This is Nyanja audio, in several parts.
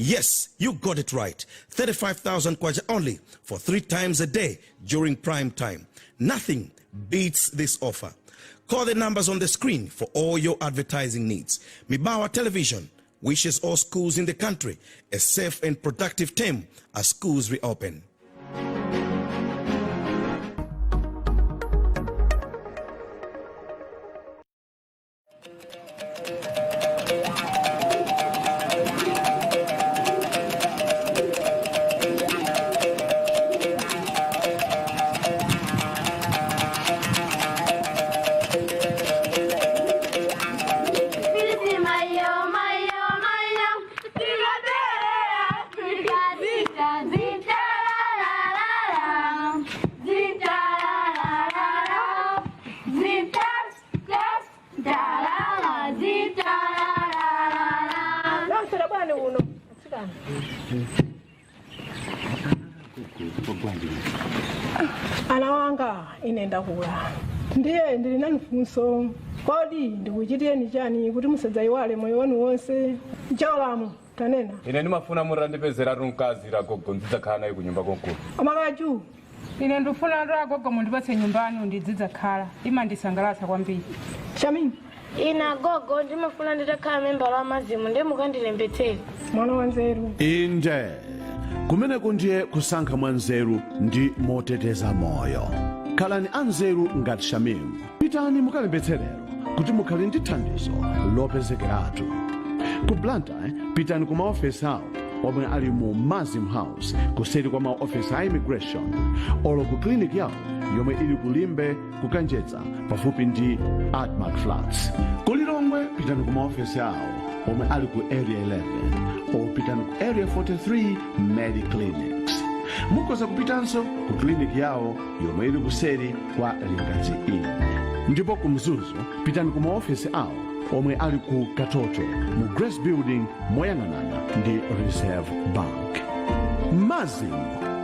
Yes, you got it right. 35,000 kwacha only for 3 times a day during prime time. Nothing beats this offer. Call the numbers on the screen for all your advertising needs. Mibawa Television wishes all schools in the country a safe and productive term as schools reopen. Lasera bwana uno atsikana. Ana wanga ine ndakula ndiye ndili nanu funso kodi ndikuchitireni chani kuti musadzayiwale moyo wanu wonse Jolamu tanena Ine ndimafuna mutandipezeratu mkazi agogo ndidzakhala naye kunyumba konkuno. Amakaju. Ine ndifuna ndo agogo mundipatse nyumba yanu ndidzidzakhala, imandisangalatsa kwambiri. Shamini. Ine agogo ndimafuna nditakhala membala wa MASM ndiye mukandilembetsere. Mwana wanzeru. Inde, kumeneko ndiye kusankha mwanzeru ndi moteteza moyo. Khalani anzeru ngati Shamimu. Pitani mukalembetse lero kuti mukhale ndi thandizo lopezekeratu. Ku Blantyre, pitani ku maofesi awo omwe ali mu MASM House kuseri kwa maofesi a immigration, olo ku clinic yawo yomwe ili ku Limbe ku Kanjedza pafupi ndi Admarc Flats. Ku Lilongwe pitani ku maofesi awo omwe ali ku Area 11 or pitani ku Area 43 Mediclinics. Mukhoza kupitanso ku clinic yawo yomwe ili kuseri kwa Lingadzi Inn. Ndipo ku Mzuzu pitani ku maofesi awo omwe ali ku Katoto mu Grace Building moyang'anana ndi Reserve Bank. MASM,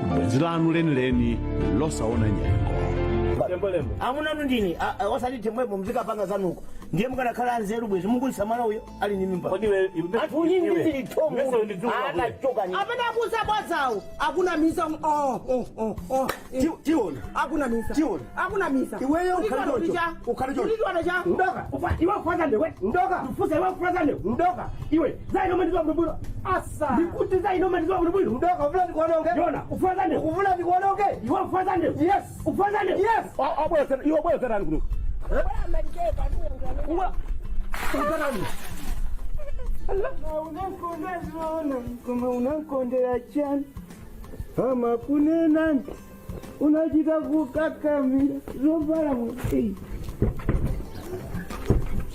bwenzi lanu lenileni losaona nyengo. Amuna anu ndini osati temwepo mzikapanga zanuko ndiye mukanakhala anzeru bwezi mukulisamala uyo ali ni mimba anthu unyinyi ndili thomo anachoka ni Amene akuuza bodzawo akunamiza. Oh. Tiona. Akunamiza. Tiona. Akunamiza. Iweyo ukhale Ulitwana choncho. cha? Ukhale choncho. Ulitwana cha? Ndoka. Ufa iwe ufaza ndewe. Ndoka. Ufusa iwe ufaza ndewe. Ndoka. Iwe zai no mandizwa bwino. Asa. Ndikuti zai no mandizwa bwino. Ndoka uvula ndikuononge. Yona ufaza ndewe. Uvula ndikuononge. Iwe ufaza ndewe. Yes. Ufaza ndewe. Yes. Abwe sana iwe bwe sana kuno. Uwa. Ufaza. Unakonda zona koma unakondera chani ama kunena unachita kukakamira zovala mu.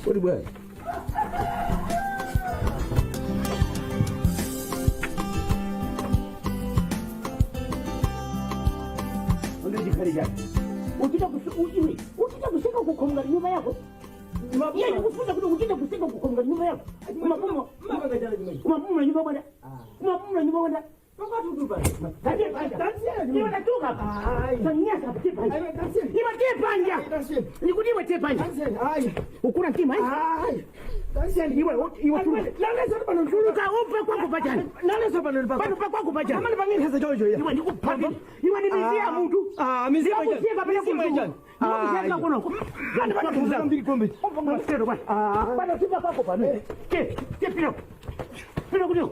Uri bwana. Ndichikhali chake. Uchita iwe, uchita kuseka kukhonga nyumba yako. Iye ndikufunza kuti uchita kuseka kukhonga nyumba yako. Umapumula nyumba bwana. Umapumula nyumba bwana. Iwe tatuka. Sanyasa tie panja. Iwe tie panja. Nikuti iwe tie panja. Ukuna mtima eh? Iwe iwe tuluka. Tuluka upe kwako pachani. Pano pa kwako pachani. Iwe ndikupha. Iwe ni mizi ya mutu. Ndikusiya kapena kumzungu. Ndikusiya kuno. Bwana bwana. Bwana tipa kwako pano. Ke, ke pino. Pino kuno.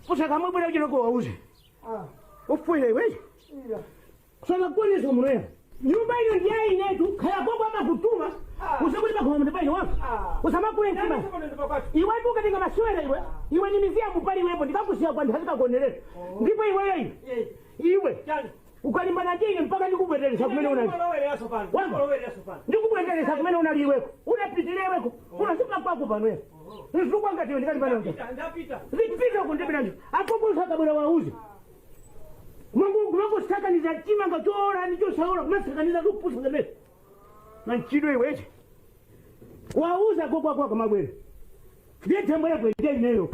Usaka mwebwera kuchino ko wauze. Upwire iwe. Saka kuonesa munoya. Nyumba ino ndiya inetu khaya gogo amakutuma. Usakuti pakoma mndipaino wako. Usamakule mtima. Iwe ukatenga maswera iwe. Iwe ni miziya mupali iwepo ndikakusiya kwa ndihazikakuonerera. Ndipo iweyo iwe. Iwe. Ukalimbana ndine mpaka ndikubweteresa kumene unali. Ndikubweteresa kumene unali iweko. Unapitira iweko. Unasipa kwako pano iwe. Nzukwa ngati iwe ndikalimbana nje. Zipita kundipita nje. Apopo usakabwera wauze. Kumangu sakaniza chima ngachoora ndichosaora kumasakaniza kupusa ngamene. Manchidwe iweche. Wauza gogo kwako mabwere. Ndiye tembo yako ndiye ineyo.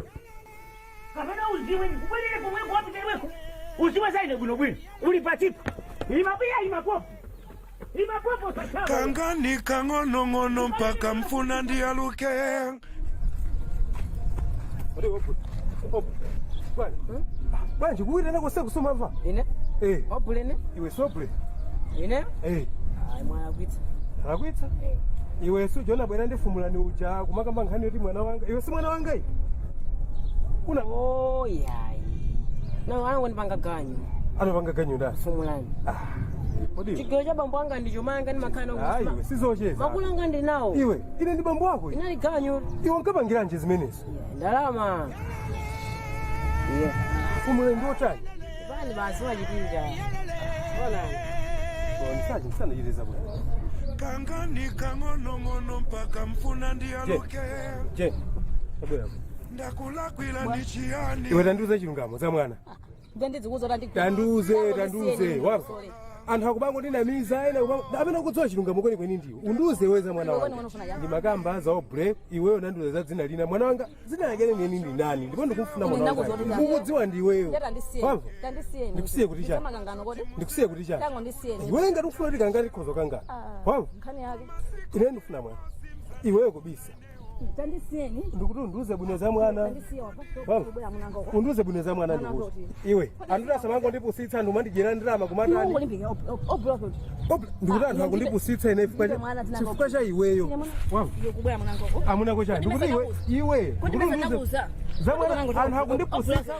Kapena uziwe ndikubwerere komwe kwapita iweko. Uziwe zaine bwino bwino. Uli patipo. Imabuya imapopo. Imapopo sasa. Kangani kang'onong'ono mpaka mfuna ndialuke. Bwana. Bwanji kuwirana kose kusumamva. Ine? Eh. Wabulene? Iwe sople. Ine? Eh. Ayi mwana kwitsa. Alakwitsa? Iwe sujona bwera ndifumulani uja kumakamba nkhani yoti mwana wanga. Iwe si mwana wanga iyi. Una Oh yayi. No, anangondipanga ganyu. Anopanga ganyu ndani? Fumulani. Kodi. Chigawo cha bambo anga ndicho mayanga ndimakhala Ah, iwe sizocheza. Makulu anga ndinawo. Iwe, ine ndi bambo wako. Inali ganyu. Iwe unkapangiranji zimenezo. Ndalama. Yeah. Fumulani ndi otani. Bani basi wachitinja. Bona. Ndisaje ndisanachiteza bwana. Kangani kang'onong'ono mpaka mfuna ndiyaluke. Je. Tabwera. Ndakulakwila ndi chiyani? Iwe tandiuze chilungamo za mwana. Tandiuze, tandiuze. Wamva. Anthu akubango ndinamiza ena amene ukudziwa chilungamo kwenikweni ndiwe. Undiuze weza mwana wanga. Ndi makamba za obre iweyo nandiuze za dzina lina mwana wanga dzina lake lenileni ndi ndani ndipo ndikufuna mwana wanga. Ukudziwa ndi iweyo. Wamva. Ndikusiye kuti chani? Ndikusiye kuti chani? Iweyo ngati ukufuna kuti kangati khozo kangati. Wamva. Nkhani yake. Ine ndikufuna mwana. Iweyo kubisa. Tandisiyeni. Ndikuti undiuze bwino za mwana. Wamva. Undiuze bwino za mwana ndikuti. Iwe, anthu asamango ndipusitsa anthu mandidyera ndalama kumatani. Ndikuti anthu akundipusitsa ine chifukwa cha iweyo. Wamva. Amuna kochani. Ndikuti iwe iwe. Ndikuti undiuze za mwana anthu akundipusitsa.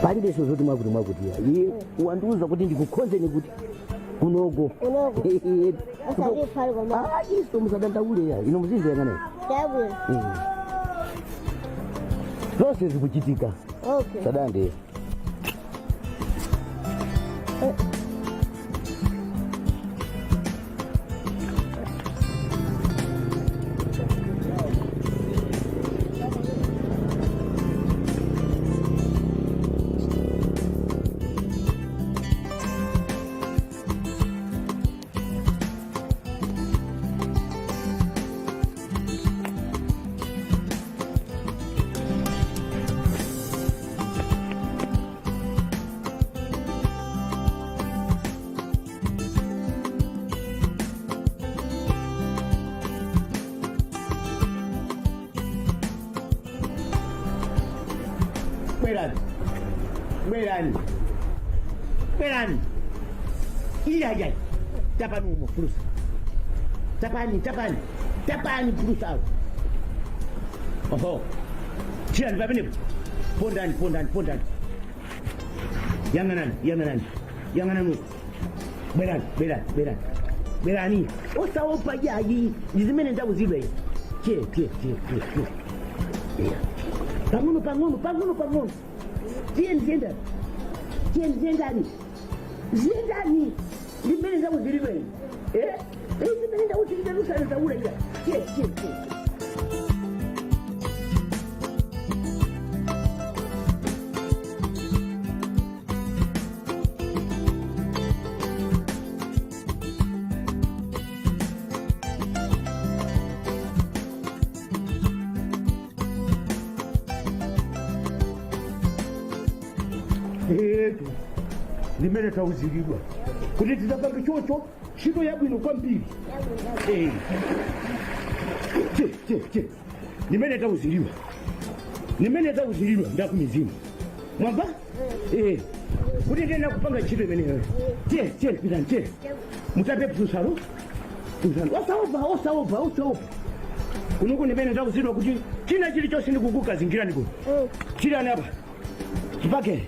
Palibe zoti mwakuti mwakuti ya iye wandiuza kuti ndikukhonzeni kuti kunoko iso musadandaule ya ino muzinziyang'ana zonse zikuchitika sadande. Bwerani, bwerani, bwerani. Iyayai, tapani umo phulusa, tapani, tapani, tapani phulusa awo. Oho, chiyani pamenepo? Pondani, pondani, pondani. Yang'anani, yang'anani, yang'anani uko. Bwerani, bwerani, bwerani, bwerani. Osaopa yayi, ndi zimene ndakuzidwa izi. Tiye, tiye, tiye, tiye, tiye. Yeah. Pang'ono, pang'ono, pang'ono, pang'ono. Tiye ndiyendani, tiye ndiyendani, ziyendani. Ndimene ndakuzidwa izi. Eh, eh, zimene ndakuzidwa lusanzaula ila. Tiye, tiye, tiye. Etu limene tauziridwa kuti tidzapange chocho ntchito yabwino kwambiri. Eh. Che, che, che. Limene tauziridwa, limene tauziridwa ndakumizimu mwamba. Eh. Kuti ndiyena kupanga ntchito imeneyo. Tiye, tiye, pitani, tiye mutape psusalo psusalo. Osaopa, osaopa, osaopa. Kunoku ndimene tauzidwa kuti china chilichonse ndikukukazingirani kuno. Chilani apa chipakere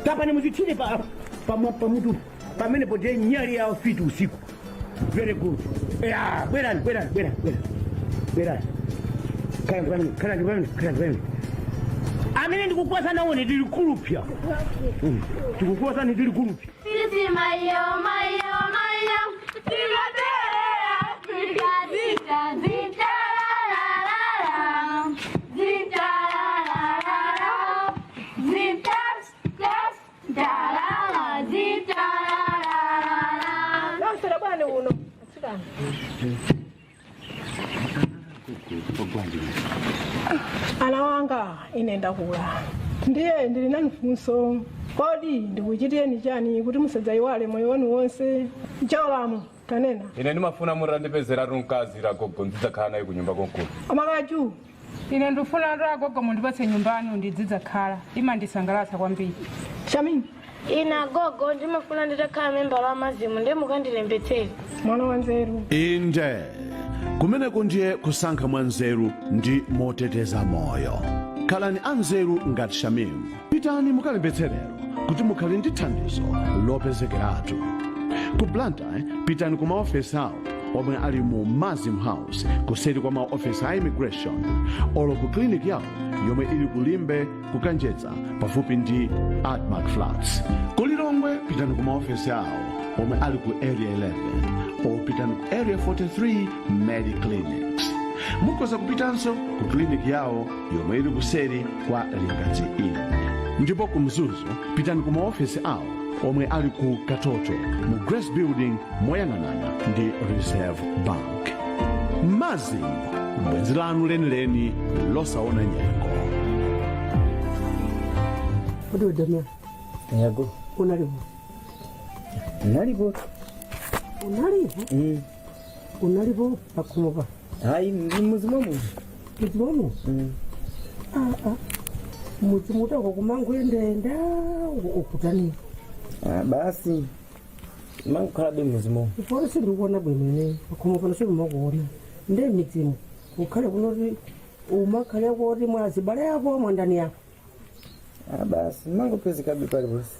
tapani muzithire pa pamutu pamenepo ndiye nyali yawo fiti usiku. Very good. Ya, bwerani, bwerani, bwerani, bwerani, bwerani. Khalani pamene, khalani pamene, khalani pamene. Amene ndikukuwazani awone tili kulupya. Tikukuwazani tili kulupya. Sisi mayo mayo mayo tikaterera Afrika zita zita la la la la zita la la la la zita zita la la zita la la la la. Nosera bwana uno. Atsikana. Ana wanga ine ndakula. Ndiye ndili nanu funso. Kodi ndikuchitiyeni chani kuti musadzayiwale moyo wanu wonse? Jolamu, tanena. Ine ndimafuna mutandipezeratu mkazi agogo ndidzakhala naye kunyumba konkuno. Amakaju. Ine ndifuna ndo agogo mundipatse nyumbanu ndidzidzakhala, imandisangalatsa kwambiri. Shamini. Ine agogo ndimafuna nditakhala membala wa MASM, ndiye mukandilembetsere. Mwana wanzeru. Inde, kumeneko ndiye kusankha mwanzeru ndi moteteza moyo. Khalani anzeru ngati Shamimu. Pitani mukalembetse lero kuti mukhale ndi thandizo lopezekeratu. Ku Blantyre, pitani ku maofesi awo omwe ali mu MASM House, kuseri kwa maofesi a immigration, olo ku clinic yawo yomwe ili ku Limbe, ku Kanjedza, pafupi ndi Admarc Flats. Ku Lilongwe, pitani ku maofesi awo omwe ali ku Area 11, o pitani ku Area 43 Mediclinics. Mukhoza kupitanso ku clinic yawo yomwe ili kuseri kwa Lingadzi Inn. Ndipo ku Mzuzu, pitani ku maofesi awo omwe ali ku Katoto mu Grace Building, moyang'anana ndi Reserve Bank. MASM, bwenzi lanu lenileni losaona nyengo. Kodi udamia? Yago. Unalipo? Nalipo. Unalipo? Mm. Unalipo pakhomo pa? Hayi, ndi mudzi momwe. Mudzi momwe? Mm. Aa, mudzi mutako kumangoyendayenda ukutani? Ah, basi mangokhalabe mudzi momwe. Pano sindikuona bwino ine, pakhomo pano sindimakuona. Nde midzimu ukhale kunoti umakhale kuti mwazibale yako, mwandani yako? Ah, basi mangopezekabe paliponse.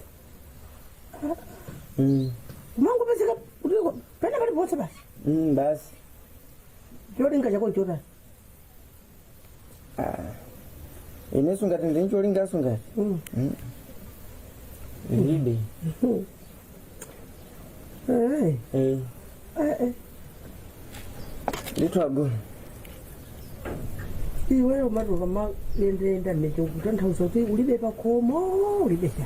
Kumangopezeka kuti pena paliponse basi? Mm, basi. Cholinga chako nchotani? Ah. Inenso ngati ndi ncholingaso ngati ndilibe. Eh. Eh. Eh. Ndithu agogo. Iweyo umati ukamayendayenda mmeje, kutanthauza kuti ulibe pakhomo, ulibe cha?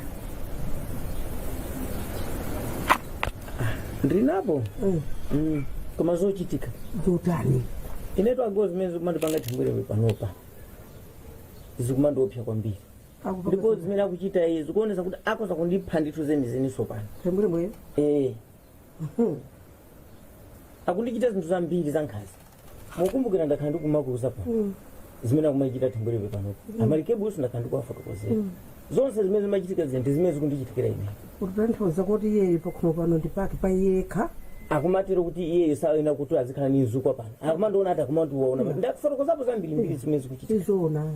Ndinapo. Koma zochitika. Zotani? Inetu agogo, zimene zikumandipanga Thembwelebwe panopa zikumandiopsa kwambiri. Ndipo zimene akuchita iye zikuonesa kuti akhoza kundipha ndithu zenizeniso pano. Thembwelebwe? Eh. Akundichita zinthu zambiri zankhanza. Mukumbukira ndakhala ndikumakuuza pano zimene akumachita Thembwelebwe panopa. Amalikebuso ndakhala ndikuwafotokozera zonse zimene zimachitika zija ndi zimene zikundichitikira ine. Kutanthauza kuti iyeyo pakhomo pano ndi pake pa yekha? Akumatero kuti iyeyo sayenera kuti azikhala ni mzukwa pano, akumandiona ati akumandiwaona. Ndakufotokozapo zambirimbiri zimene zikuchitika. Sizoona,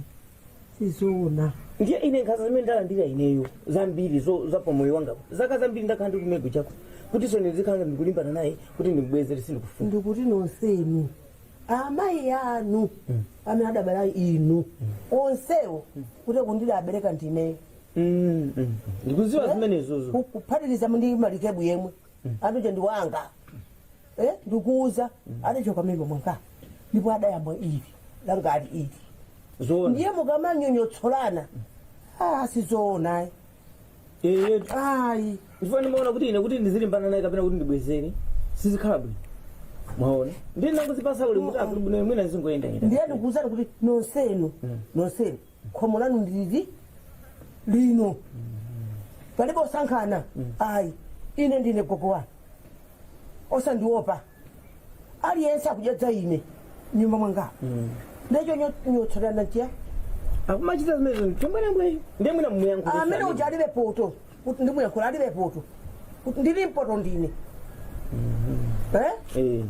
sizoona. Ndiye ine nkhanza zimene ndalandira ineyo zambiri za pamoyo wanga, zaka zambiri ndakhala ndikumego chako kuti so ndizikhala ndikulimbana naye kuti ndibwezere, sindikufuna. Ndikuti nonsenu amayi anu amene adabala inu onsewo kuti kundida abereka ndineyo. Ndikuziwa zimenezozo. Kuphatiriza ndi Malikebu yemwe atuja ndi wanga. Eh, ndikuuza, adachoka mimba mwanga ndipo adayamba ili langali ili. Zoona. Ndiye mukamanyonyotsolana, ah, sizoona. Ayi. Ndifuna ndimaona kuti ine kuti ndizilimbana naye kapena kuti ndibwezere sizikhala bwino, mwaona? Ndiye ndangozipasa ulemu kuti akuli bwino, mwina zingoyendayenda. Ndiye ndikuuzani kuti nonsenu, nonsenu khomo lanu ndilili lino, palibe osankhana ayi. Ine ndine gogo wanu, osandiopa. Aliyense akudyadza ine nyumba mwanga, ndecho nyotsolana nchiya? Akumachita zimenezo Thembwelebweyo, ndiye mwina mmuyankhule. Amene uja alibe poto kuti ndimuyankhula, alibe poto kuti ndili mpoto ndine, eh? Eh.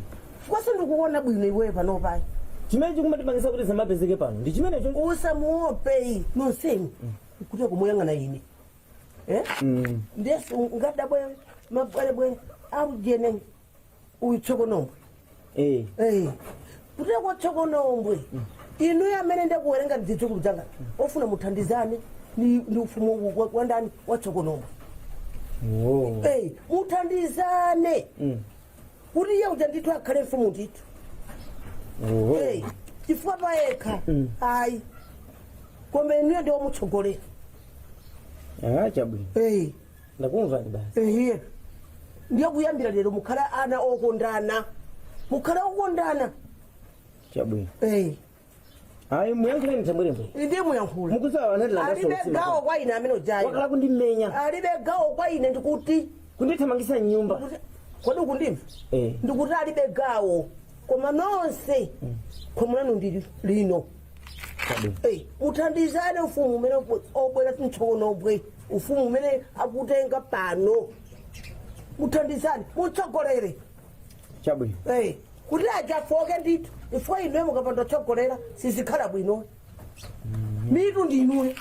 Kwase ndikuona bwino iweyo panopayi. Chimene chikumatipangisa kuti zamapezeke pano ndi chimenecho. Usamuopeyi, nonsenu kuti kumuyang'ana ine, eh? Ndiyesu ngadabwe mabwerebwere aujene uyu tsokonombwe. Eh. Eh, kuteko tsokonombwe, inu amene ndakuwerenga ndidzukulu dzanga ofuna muthandizane ni ufumu wa ndani, wa tsokonombwe. Oh. Eh, muthandizane kuti iye uja ndithu akhale mfumu ndithu. Oh. Eh, chifukwa payekha ayi, koma inuyo ndi womutsogolera. Ah, chabwino. Eh. Ndakumvani basi. Ehiye, ndiye kuyambira lero mukhale ana okondana, mukhale okondana. Chabwino. Eh. Ayi, muyankhuleni Thembwerembwe. Ndiye muyankhula. Mukudziwa anati Alibe gawo kwa ine amene ujayo. Wakhala kundimenya. Alibe gawo kwa ine ndikuti. Kundithamangitsa mnyumba. Kodi ukundimva? Eh. Ndikuti alibe gawo. Koma nonse khomo lanu ndi lino. Eh, muthandizane ufumu umene obwera mtsokono bwe ufumu umene akutenga pano, muthandizane, mutsogolere. Chabwino. Eh, kuti ajafoke ndithu, ifo inuyo mukapanda kutsogolera sizikhala bwino, mitu ndi inuyo.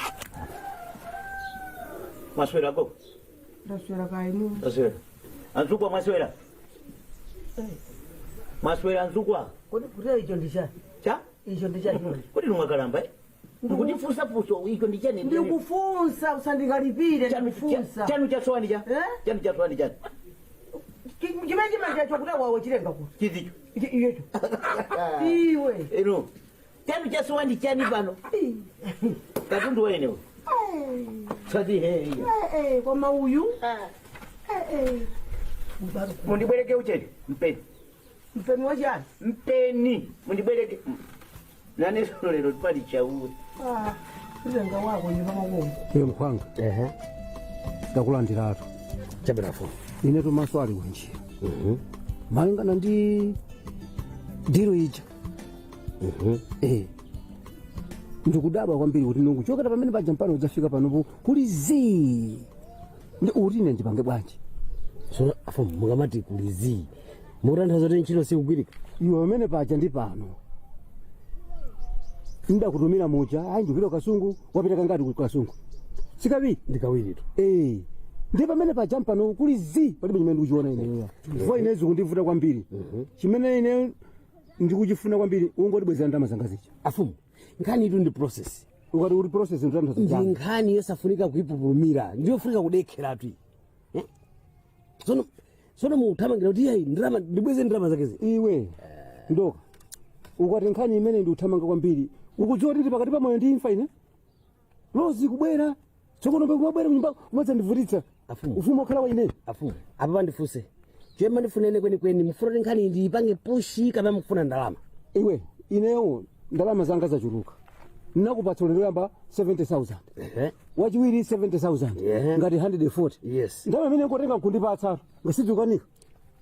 Mwaswera gogo? Ndaswera kainu. Mwaswera anzukwa? Mwaswera? Mwaswera anzukwa? Kodi kuti icho ndi chani? Cha? Icho ndi chani? Kodi numwakalamba, eh? Ndikutifunsa funso, icho ndi chani? Ndikufunsa, usandikalipire, ndikufunsa. Chanu chasowani cha? Chanu chasowani chani? Chimene chimachacho kuti wawe chilenga kuti Chizicho? Iyecho iwe. Ino chanu chasowani chani pano? Katundu waenewo sati heya. Koma uyu Mundibwereke ucheni mpeni. Mpeni wachani? Mpeni mundibwereke nanesono lero pali chauwe. Kutenga wako iwe pamakomo. Iwe mkhwanga, ndakulandiratu. Chabwino. Inetu maso ali kunjira malingana ndi deal ija. Eh, ndikudabwa kwambiri kuti nunguchokera pamene paja mpano udzafika panopo kuli zii, ndi uti ine ndipange bwanji? So afumu, mukamati kuli zii, mukutanthauza kuti ntchito sikugwirika? Iwe, pamene paja ndi pano ndakutumira muja, ayi ndipita Kasungu, wapita kangati ku Kasungu? Sikawiri? Ndikawiritu. Eh, ndi pamene paja mpano kuli zii, palibe chimene ndikuchiona ineyo, chifukwa ine zikundivuta kwambiri. Chimene ine ndikuchifuna kwambiri, ungotibwezera ndalama zanga zija. Afumu, nkhani itu ndi process. Ukati kuti process, nditanthauza Ndi chani? nkhani yosafunika kuipupulumira, ndiyofunika kudekheratu. Sono muthamangira kuti iyayi ndalama ndibweze ndalama zakezi? Iwe ndoka, ukati nkhani imene ndiuthamanga kwambiri, ukudziwa kuti pakati pa moyo ndi imfa ine lozi kubwera tsokono, kumabwera kunyumba kumadzandivutitsa ufumu wakhala wa ine. Afumu, apa pandifunse chema ndifunene kwenikweni, mufuna kuti nkhani ndiyipange push kapena mukufuna ndalama? Iwe, ineyo ndalama zanga zachuluka. Nakupatsa ulendo yamba 70,000, wachiwiri 70,000, ngati 140. Yes. Ndalama imene nkotenga nkundipatsa ngasidzikanika.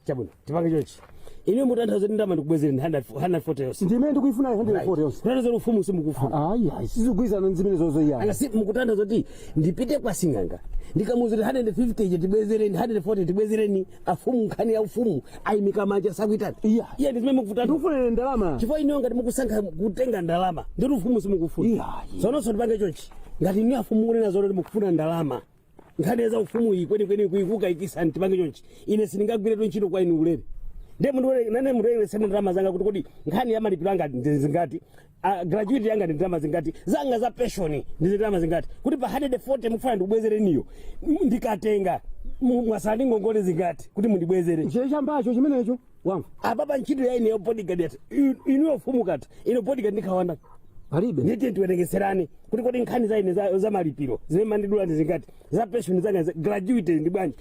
Chabwino, tipange chonchi. Ine mutanthauza kuti ndalama ndikubwezere 140 yonse? Ndimene ndikuifuna, 140 yonse. Kutanthauza kuti ufumu simukufuna? Ayi, ayi, sizigwirizana zimene zozo iya. Anga si mukutanthauza kuti ndipite kwa sing'anga ndikamuuza kuti 150 ije tibwezereni, 140 tibwezereni, afumu nkhani ya ufumu ayimika manja sakuitani? Iya. Iye ndi zimene mukufuta? Ndikufunire ndalama. Chifukwa ineyo ngati mukusankha kutenga ndalama, nditi ufumu simukufuna. Sononso ndipange chonchi, ngati inu afumu kunena zoti mukufuna ndalama, nkhani za ufumu iyi kwenikweni kuikukayikisani, tipange chonchi: ine sindingagwiretu ntchito kwa inu ulere, ndiye nane mundiwerengetseni ndalama zanga kuti kodi nkhani ya malipiro anga ndi zingati, gratuity yanga ndi ndalama zingati, zanga za pension ndi ndalama zingati, kuti pa 140 mukufuna ndikubwezereniyo, ndikatenga mwasala ndi ngongole zingati kuti mundibwezere. Chambacho chimenecho wamva? Apapa ntchito ya ine bodyguard yati inuyo ufumu kati ine bodyguard ndikhawana palibe. Nditi tiwerengeserani kuti kodi nkhani za ine za malipiro zimene mandidula ndi zingati, za pension zanga, gratuity ndi bwanji,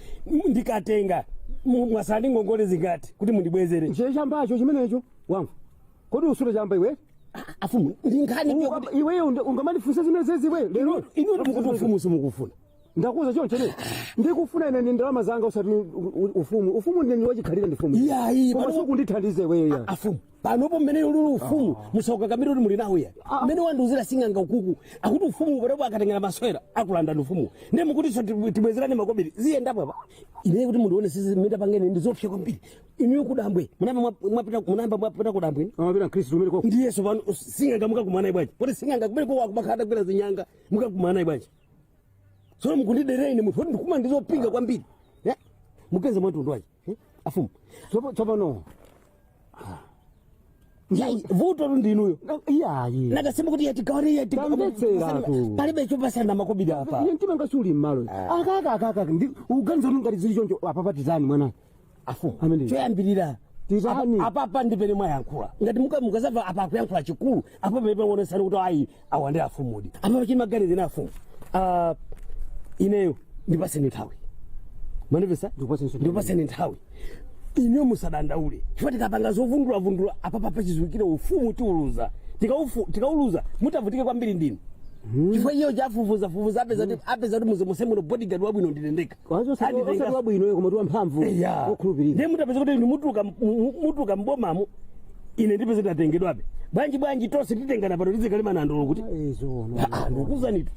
ndikatenga mwasala ndi ngongole zingati kuti mundibwezere. Chambacho chimenecho wamva? Kodi usule chamba iwe? Afumu, ndi nkhani. Iweyo ungamandifunsa zimene zezi iwe lero? Inu mukuti ufumu simukufuna. Ndakuuza choncho ne ndikufuna ine ndi ndalama zanga, usati ufumu. Ufumu ndi wachikhalire, ndi fumu. Iyayi, koma sukundithandize iweyo ya. Afumu, panopo mmene ululu ufumu musaukakamire kuti muli nawo ya mmene wandiuzira sing'anga ukuku, akuti ufumu panopo akatengera maswera akulandani ufumu, ndiye mukutinso tibwezerane makobiri, ziyendapo apa? Ine kuti mundione sisi mmene tapangene ndi zopsa kwambiri. Inuyo kudambwe munayamba mwapita, munayamba mwapita kudambwe? Amapita mkhristu umene koko. Ndiyeso pano sing'anga mukakumana bwanji? Poti sing'anga kumene koko akumakhala atakwera zinyanga, mukakumana bwanji? Tsono mukundiderera ine munthu kuti ndikuma ndizopinga kwambiri. Mupeze mwatundu wachi, eh? Afumu. Tsopano Yayi, vuto tu ndinuyo. Iyayi. Nakasema kuti yatigawane yati. Tamvetseratu. Palibe chopasana makobiri apa. Iye mtima ngasi uli mmalo akaka akaka ndi uganiza kuti ngati zili choncho apa patizani mwana. Afumu, Amene. Choyambirira Titani? Apapa ndipene mwayankhula ngati mukazamva apa akuyankhula chikulu apa pamene paonesani kuti ayi awa ndi afumudi apa pachini maganizo ine afumu. Ah, ineyo ndipaseni nthawi, manipesa ndipaseni nthawi ineyo, musadandaule, chifukwa tikapanga zovundulavundula apapa pachiziwikire ufumu tiuluza. Tikauluza mutavutike kwambiri ndinu, chifukwa iyo chafufuzafufuza apeza kuti apeza kuti muzi muno bodyguard wabwino ndine ndekha. Osati wabwino koma ndi wamphamvu, wokhulupirika. Ndiye mutapeza kuti inu mutuluka mbomamo, ine ndipeze tatengedwabe. Bwanji bwanji tonse titengana pano tizikalima nandolo kuti ndikuzanitu.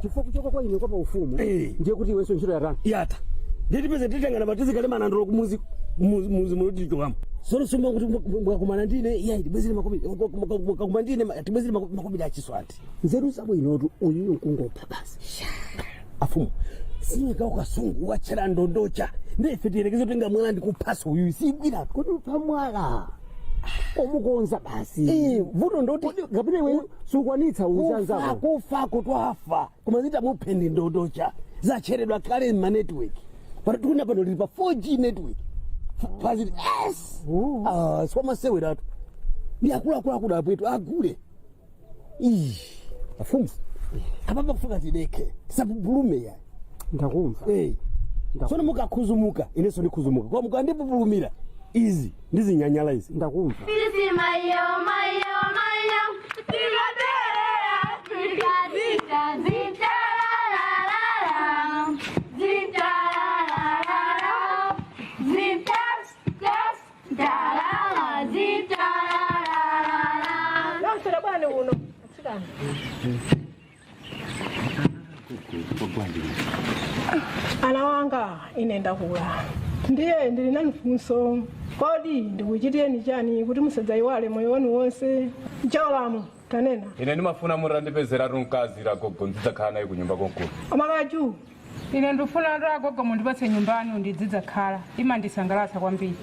Chifukwa kuchoka kwa ine kwa paufumu ndiye kuti iwenso ntchito yatani? Yatha. Ndiye tipeze titengana pano tizikalima nandolo kumuzi muzi muno tichokamo. Sono sumba kuti mwakumana ndine iyayi, tibwezere makobiri. Mwakumana ndine, tibwezere makobiri achiswati. Nzeru zabwinotu, uyuyu nkungopha basi. Afumu, sinyika ukasungu wachera ndondocha, ndife tiyerekeze kuti ngamwala ndikuphasa uyuyu siyigwira. Kodi upha mwala omukonza basi? Vuto ndoti kapena iwe sukwanitsa uzanzako. Kufako twafa, koma zitamupheni ndondocha zacheredwa kale ma network pano. Tikuna pano lili pa 4G network paziti s sikwamaseweratu ndi akuluakulu akuda apwetu agule. Ii, afumu, apapa kufuka tideke, tisapupulume ya. Ndakumva. Tsono mukakhuzumuka inenso ndikhuzumuka, koma mukandipupulumira izi ndizinyanyala izi. Ndakumva. Sisi mayo mayo mayo, tikatere Afrika zita zita la la la, zita la la la, zita zita la la, zita la la la. Nosera bwana uno atsikana. Ana wanga, ine ndakula, ndiye ndili nanu funso. Kodi ndikuchitiyeni chani kuti musadzayiwale moyo wanu wonse? Jolamu, tanena. Ine ndimafuna mutandipezeratu mkazi agogo, ndidzakhala naye kunyumba konkuno. Amakaju. Ine ndifuna ndo agogo mundipatse nyumbanu ndidzidzakhala, imandisangalatsa kwambiri.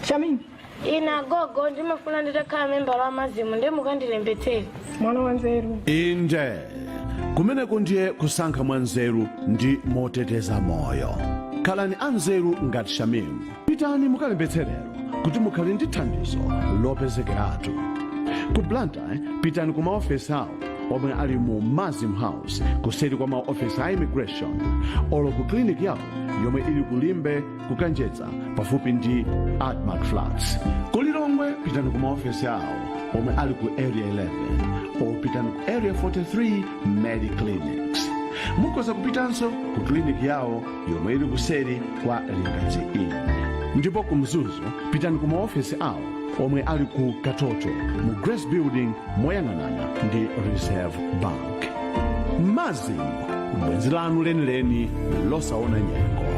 Shamini. Ine agogo ndimafuna nditakhala membala wa MASM, ndiye mukandilembetsere. Mwana wanzeru. Inde, kumeneko ndiye kusankha mwanzeru ndi moteteza moyo. Khalani anzeru ngati Shamimu. Pitani mukalembetse lero kuti mukhale ndi thandizo lopezekeratu. Ku Blantyre, pitani ku maofesi awo omwe ali mu Mazim House, kuseri kwa maofesi a immigration, olo ku clinic yawo yomwe ili ku Limbe kukanjedza pafupi ndi Admarc Flats. Ku Lilongwe, pitani ku maofesi awo omwe ali ku Area 11, o pitani ku Area 43 Mediclinics. Mukhoza kupitanso ku clinic yawo yomwe ili kuseri kwa Lingadzi Inn. Ndipo ku Mzuzu, pitani ku maofesi awo omwe ali ku Katoto mu Grace Building, moyang'anana ndi Reserve Bank. MASM, bwenzi lanu lenileni losaona nyengo.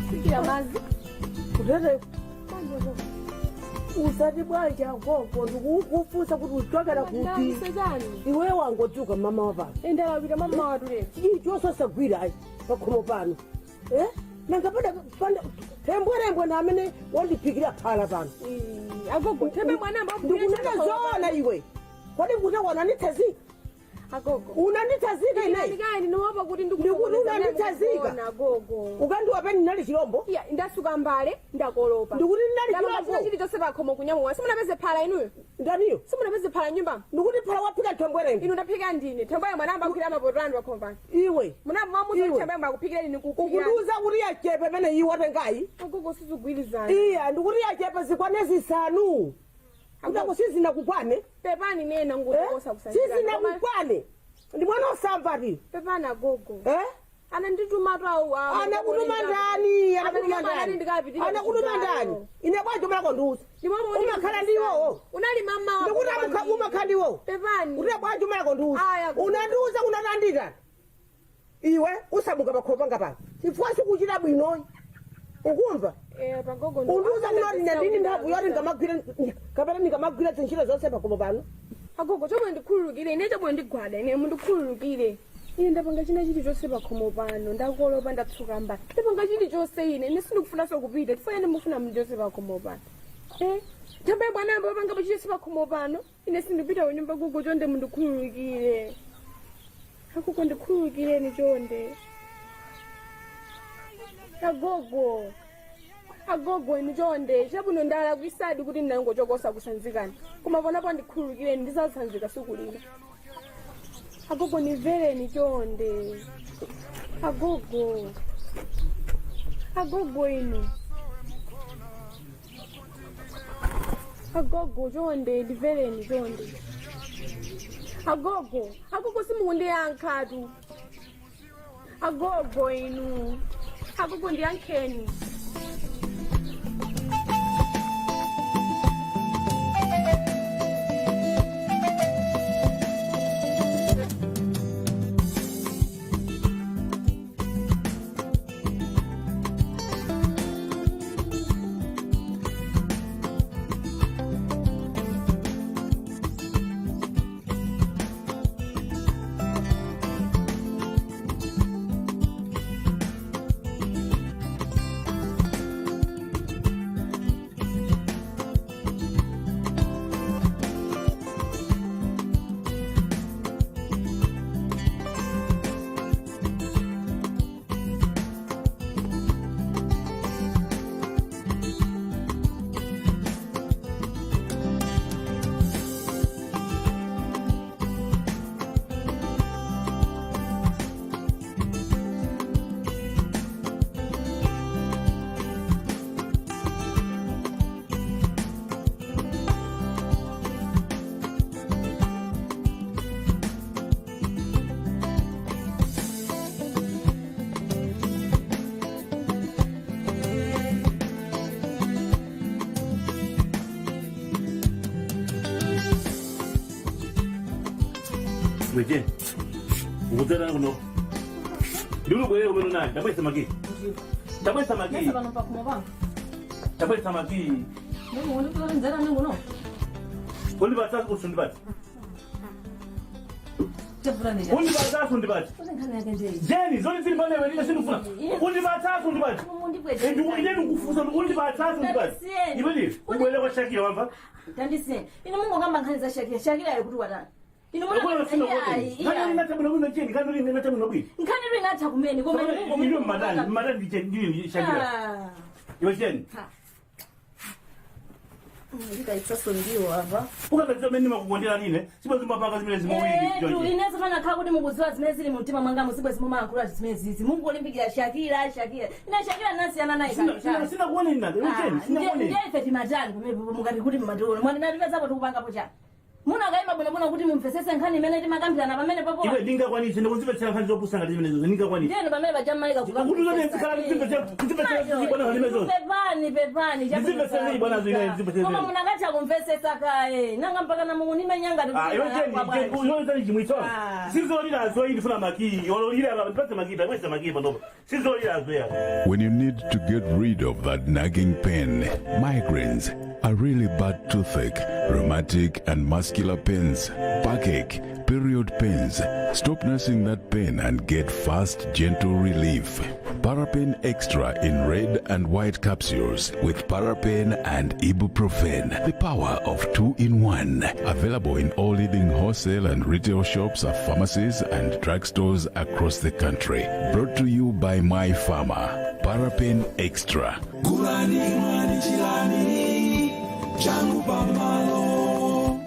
Sikira mazi. Kutete usati bwanja gogo, ndikukufunsa kuti uchokera kuti? Iwe wangodzuka mama wa pano. Endalawira mama watulero. Chososagwira ayi pakhomo pano. Eh? Nanga pada panda thembwerembwe na amene wandiphikira phala pano. Agogo, thembe mwana. Ndikunena zoona iwe. Kodi kuti wananithazika? Agogo. Unandithazika ineyi? Ndikani ndinopa kuti Ndikuti unandithazika. Agogo. Ukandiwa peni ndinali chilombo? Iya, ndasuka mbale, ndakolopa. Ndikuti ndinali Ndapanga chilombo. china chilichonse pakhomo kunyamuka. Simunapeze phala inuyo? Ndaniyo? Simunapeze phala nyumba? Ndikuti phala waphika thembwerembwe. Inu ndaphika ndine. Thembwe mwana ambaphikira mapoto anu pakhomo pano. Iwe. Munamuza Iwe. thembwe akuphikira ine kukuphikira. Ukundiuza kuti yachepe pene iwe watengayi? Agogo, sizigwirizana. Iya, ndikuti yachepe zikwane 5. Kutako sizinakukwane. Pepani nena ngukosa kusanjira. Sizinakukwane. Ndi mwana osamva ti. Pepani agogo. Eh? Anandituma tu au. Anakutuma ndani? Anakutuma ndani? Anakutuma ndani? Ine bwanji umakondiuza? Umakhala ndi iwowo. Unali mama wako. Ndikuti umakhala ndi iwowo. Pepani. Kuti bwanji umakondiuza? Aya, gogo. Unandiuza kunatandita. Iwe usamuka pakhomo panga pano. Chifukwa sikuchita bwinoyi. Ukumva? Eh, pagogo. Undiuza kunoti ine ndini nthawi yoti ndikamagwira kapena ndikamagwira zintchito zonse pakhomo pano. Agogo, chomwe ndikhululukire ine, chomwe ndigwada ine, mundikhululukire. Ine ndapanga china chilichonse pakhomo pano, ndakolopa, ndatsuka mbale, ndapanga chilichonse ine. Ine sindikufunanso kupita chifukwa ine mufuna mundichotse pakhomo pano. Eh, Nthambi bwana ambo panga pachite sipakhomo pano. Ine sindipita kunyumba gogo chonde mundikhululukire. Agogo ndikhululukireni chonde. Agogo. Agogo inu chonde chabwino ndalakwitsadi kuti ndinangochokosa kusanzikana. Koma ponapo ndikhululukireni ndizatsanzika siku lina. Agogo nimvereni chonde. Agogo. Agogo inu. Agogo chonde ndimvereni chonde. Agogo, agogo simukundiyankhatu. Agogo inu. Agogo ndiyankheni. Weje. Ukutera kuno. Ndilubwere kumene nani? Tabwesa maki. Tabwesa maki. Nasa pano pakhomo pano. Tabwesa maki. Ndikuonera ninguno. Undipatsa usundipatsa. Undipatsa usundipatsa. Jeni, zoni zili pano iwe sindifuna. Undipatsa usundipatsa. Ine ndikufusa undipatsa usundipatsa. Iwe ndi ubwere kwa Shakira wamva? Tandisiyeni. Ine mungokamba nkhani za Shakira. Shakira ali kuti watani. Ine muna Akuna sina kote. Nkhani inatha bwino bwino Jeni, nkhani inatha bwino bwino. Nkhani ino inatha kumene koma ine mungo Ine madani, madani ndi Jeni, ndi Shakira. Iwe Jeni. Ndikaitsaso ndiwo apa. Ukapeza mene makukondera nine, sibwe zimapanga zimene zimuwiri. Etu inezo manakhala kuti mukudziwa zimene zili mumtima mwanga musibwe zimumayankhula zimene zizi mungolimbikira Shakira Shakira. Ine Shakira nasiyana naye Sina sina kuone nina, iwe Jeni, sina kuone. Ndiye ife timatani kumene mukati kuti mmationa. Mwanatipeza kuti kupangapo chani. Munakayima bwinobwino kuti mumvesese nkhani imene timakambirana pamene papo. Iwe ndingakwanise ndikuzipetsera nkhani zopusa ngati zimenezo, ndingakwanise. Ndiyeni pamene pachammalika Kuti uzone nzikhala ndizipetsera zibwana zimenezo. Pepani pepani Ndizipetsera zibwana zine, ndizipetsera Koma zine. munakatha kumvesesa kaye. Nanga mpaka na mungunimenya ngati Ah, iwe Jeni, Jeni, iwe Jeni chimwitso. Ah. Sizolira zo ndifuna makiyi, ololira apa ndipatse makiyi, ndipatse makiyi panopa. Sizolira zo ya. When you need to get rid of that nagging pain, migraines, a really bad toothache, rheumatic and muscular pains, backache, period pains, stop nursing that pain and get fast, gentle relief. Parapain Extra in red and white capsules with Parapain and ibuprofen. The power of two in one. Available in all leading wholesale and retail shops, pharmacies, and drugstores across the country. Brought to you by My Pharma. Parapain Extra. Gulani imani chilani changu pamalo.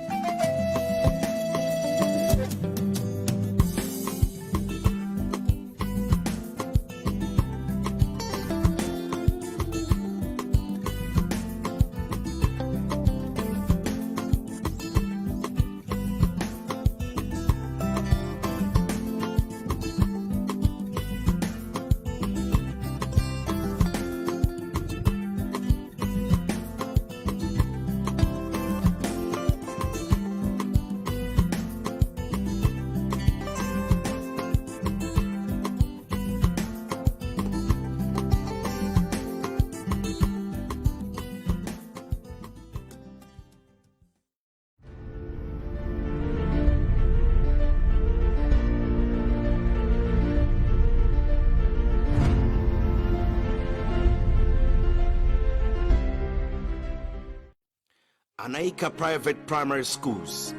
Anaika Private Primary Schools.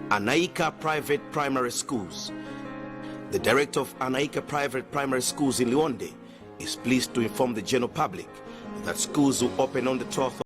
Anaika Private Primary Schools. The director of Anaika Private Primary Schools in Liwonde is pleased to inform the general public that schools will open on the 12th